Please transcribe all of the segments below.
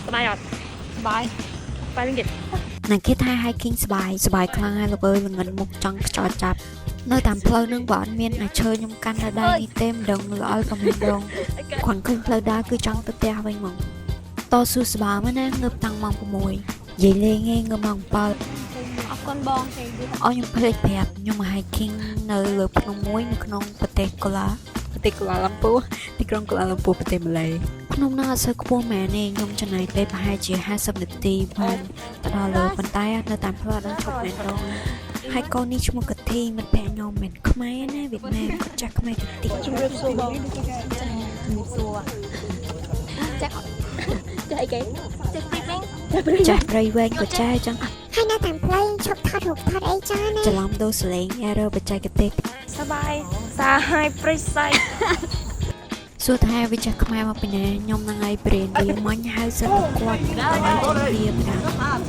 សប្បាយអត់សប្បាយបាយវិញទៀត ណាគេថា hiking សប្បាយសប្បាយខ្លាំងហើយលោកអើយល្ងិនមុខចង់ខ្យល់ចាប់នៅតាមផ្លូវនឹងបើអត់មានអាឈើខ្ញុំកាន់នៅដៃនេះទេមិនដឹងល្អល់ប្រហែលដងគ្រាន់ឃើញផ្លូវដើរគឺចង់ទៅផ្ទះវិញហ្មងតស៊ូស្បើមកណាងើបតាំងម៉ោង6និយាយលេងឯងងើបម៉ោង7 អរគុណបងគេ អស់ខ្ញុំភ្លេចប្រាប់ខ្ញុំមក hiking នៅលើភ្នំមួយនៅក្នុងប្រទេសកូឡាប្រទេសកូឡាឡាំពូទីក្រុងកូឡាឡាំពូប្រទេសម៉ាឡេភ្នំហ្នឹងអត់សូវខ្ពស់មែនទេខ្ញុំចំណាយពេលប្រហែលជា50នាទីបានទៅដល់លើប៉ុន្តែនៅតាមផ្លូវអត់ដឹងឈប់មែនដងហើយកូននេះឈ្មោះកធីមិត្តភក្តិខ្ញុំមិនខ្មែរណាវៀតណាមគាត់ចាស់ខ្មែរតិចតិច ជំរាបសួរបងជំរាបសួរចាក់ចាក់អីគេចាក់ព្រីវិញ ចាស់ព្រៃវែងក៏ចាស់អញ្ចឹង ហើយនៅតាមផ្លូវឈប់ថតរូបថតអីចាណា ច្រឡំដូរសលេង error បច្ចេកទេស សប្បាយសាហាយព្រៃសៃ សួរថាវាចេះខ្មែរមកពីណាខ្ញុំនឹងឲ្យព្រៀនវាមិញហៅសិតតែគាត់ឲ្យជិះវាប្រាំ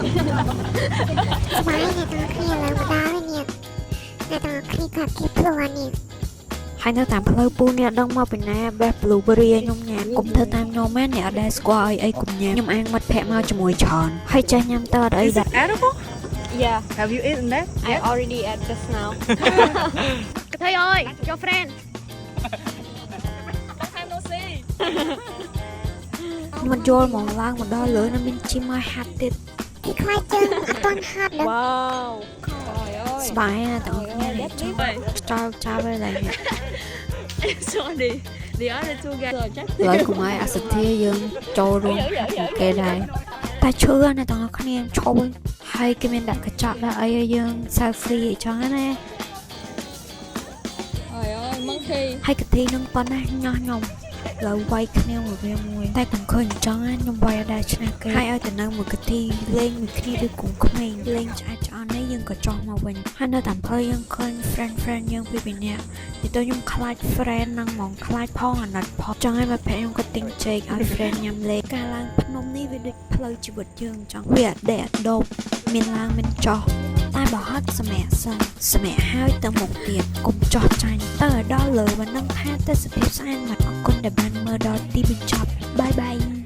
ស្បាយអ្នកទាំងគ្នាឡើងមកដល់ហើយនេះអ្នកទាំងគ្នាគាត់គេភ្លួនេះ ហើយនៅតាមផ្លូវពូនេះអត់ដឹងមកពីណាបេះ blueberry ឲ្យខ្ញុំញ៉ាំកុំធ្វើតាមខ្ញុំណាអ្នកអត់ដែលស្គាល់អីអីកុំញ៉ាំខ្ញុំអាងមិត្តភក្តិមកជាមួយច្រើនហើយចេះញ៉ាំតើអត់អីដែរ Edible? Yeah. Have you eaten that? I already ate just now. កថៃអើយ your friend. Time no see. មិនយល់ហ្មងឡើងមកដល់លើនៅមានជីមកហាត់ទៀត គេខ្លាចជើងអត់ទាន់ហត់ដល់ Wow. ស្បាយណាស់ទាំងអស់គ្នានេះចង់ខ្យល់ចាប់ហើយឡើយនេះ Sorry, the other two guys. ឥឡូវកុំឲ្យអសទ្ធាយើងចូលរួមហាត់មួយគេដែរតែឈឺណាស់ទាំងអស់គ្នាឈប់ហើយគេមានដាក់កញ្ចក់ដាក់អីឲ្យយើង selfie អីចឹងណា Trời ơi, monkey. ហើយកធីនឹងប៉ុណ្ណាញោះខ្ញុំឥឡូវវាយគ្នាមួយវាមួយតែកុំឃើញអញ្ចឹងណាខ្ញុំវាយអត់ដែរឈ្នះគេហើយឲ្យទៅនៅមួយកធីលេងមួយគ្នាដូចកូនក្មេងលេងឆ្អែតឆ្អន់នេះយើងក៏ចោះមកវិញហើយនៅតាមផ្លូវយើងឃើញ friend friend យើងពីពីរនាក់និយាយទៅខ្ញុំខ្លាច friend ហ្នឹងហ្មងខ្លាចផងអាណិតផងចង់ឲ្យមកភក្តិខ្ញុំក៏ទិញចេកឲ្យ friend ញ៉ាំលេងការឡើងភ្នំនេះវាដូចផ្លូវជីវិតយើងអញ្ចឹងវាអត់ដេកអត់ដប់មានឡើងមានចោះ តែបើហត់សម្រាប់សិនសម្រាប់ហើយទៅមុខទៀតកុំចោះចាញ់ទៅឲ្យដល់លើមិនដឹងថាទេសភាពស្អាតមកអរគុណដែលបានមើលដល់ទីបញ្ចប់bye bye.